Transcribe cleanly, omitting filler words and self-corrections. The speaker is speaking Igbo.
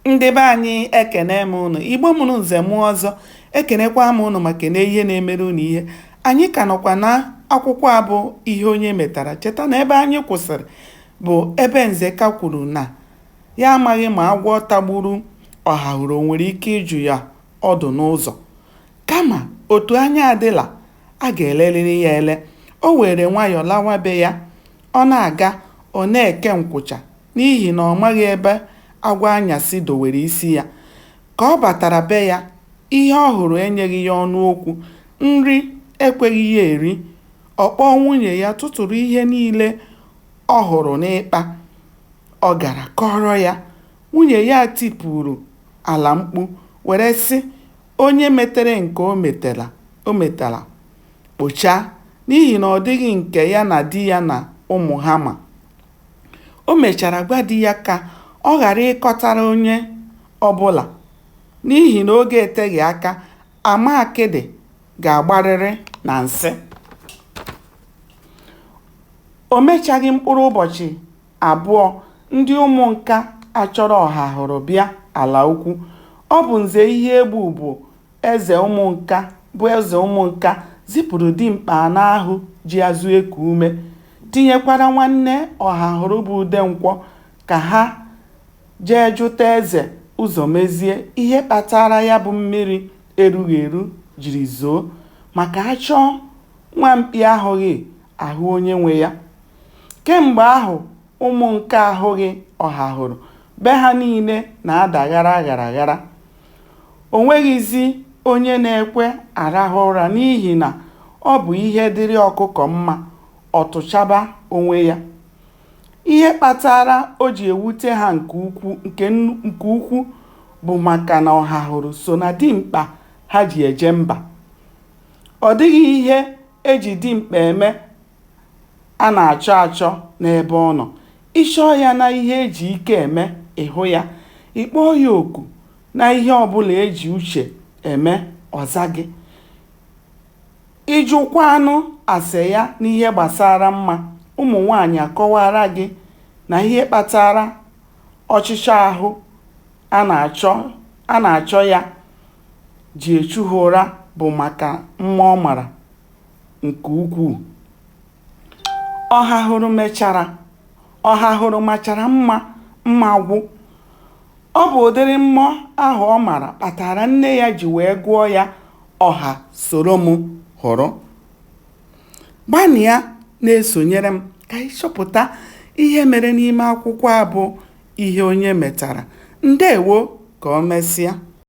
Ndị be anyị, ekene m ụnụ. Igbo mụrụ nze mụọ ọzọ, ekenekwa m ụnụ ma kene ihe na-emere ụnụ ihe. Anyị ka nọkwa na akwụkwọ a bụ Ihe Onye Metara. Cheta na ebe anyị kwụsịrị bụ ebe Nzeka kwuru na ya amaghị ma agwọ tagburu Ọhahụrụ o nwere ike ịjụ ya ọdụ n'ụzọ. Kama otu anya adịla, a ga-elerịrị ya ele. O were nwayọọ lawa be ya. Ọ na-aga, ọ na-eke nkwụcha n'ihi na ọ maghị ebe agwọ anyasị dowere isi ya. Ka ọ batara be ya, ihe ọ hụrụ enyeghị ya ọnụ okwu. Nri ekweghị ya eri. Ọ kpọọ nwunye ya tụtụrụ ihe niile ọ hụrụ n'ịkpa ọ gara kọọrọ ya. Nwunye ya tipụrụ ala mkpu were sị onye metere nke o metara kpochaa n'ihi na ọ dịghị nke ya na di ya na ụmụ ha ma. O mechara gwa di ya ka ọ ghara ịkọtara onye ọbụla n'ihi na oge eteghị aka, ama akịdị ga-agbarịrị na nsị. O mechaghị mkpụrụ ụbọchị abụọ, ndị Ụmụnka achọrọ Ọhahụrụ bịa Alaukwu. Ọ bụ Nze Ihiegbu bụ eze Ụmụnka zipụrụ dimkpa anọ ahụ ji azụ eku ume, tinyekwara nwanne Ọhahụrụ bụ Udenkwọ ka ha jee jụta Eze Ụzọmezie ihe kpatara ya bụ mmiri erughị eru jiri zoo, maka a chọọ nwamkpi ahụghị, a hụ onye nwe ya. Kemgbe ahụ Ụmụnka ahụghị Ọhahụrụ, be ha niile na-ada ghara ghara ghara. O nweghịzị onye na-ekwe arahụ ụra n'ihi na ọ bụ ihe dịrị ọkụkọ mma, ọ tụchaba onwe ya. Ihe kpatara o ji ewute ha nke ukwu bụ maka na Ọhahụrụ so na dimkpa ha ji eje mba. Ọ dịghị ihe e ji dimkpa eme a na-achọ achọ n'ebe ọ nọ. Ị chọọ ya na ihe e ji ike eme, ị hụ ya. Ị kpọọ ya oku na ihe ọbụla e ji uche eme, ọ za gị. Ị jụkwanụ ase ya n'ihe gbasara mma, ụmụnwaanyị akọwaara gị na ihe kpatara ọchịchọ ahụ a na-achọ ya ji echu ha ụra bụ maka mma ọ mara nke ukwuu. Ọhahụrụ machara mma mma gwụ. Ọ bụ ụdịrị mma ahụ ọ mara kpatara nne ya ji wee gụọ ya Ọha soro m hụrụ. Gbanịa na-esonyere m ka anyị chọpụta ihe mere n'ime akwụkwọ a bụ Ihe Onye Metara. Ndewo, ka o mesịa.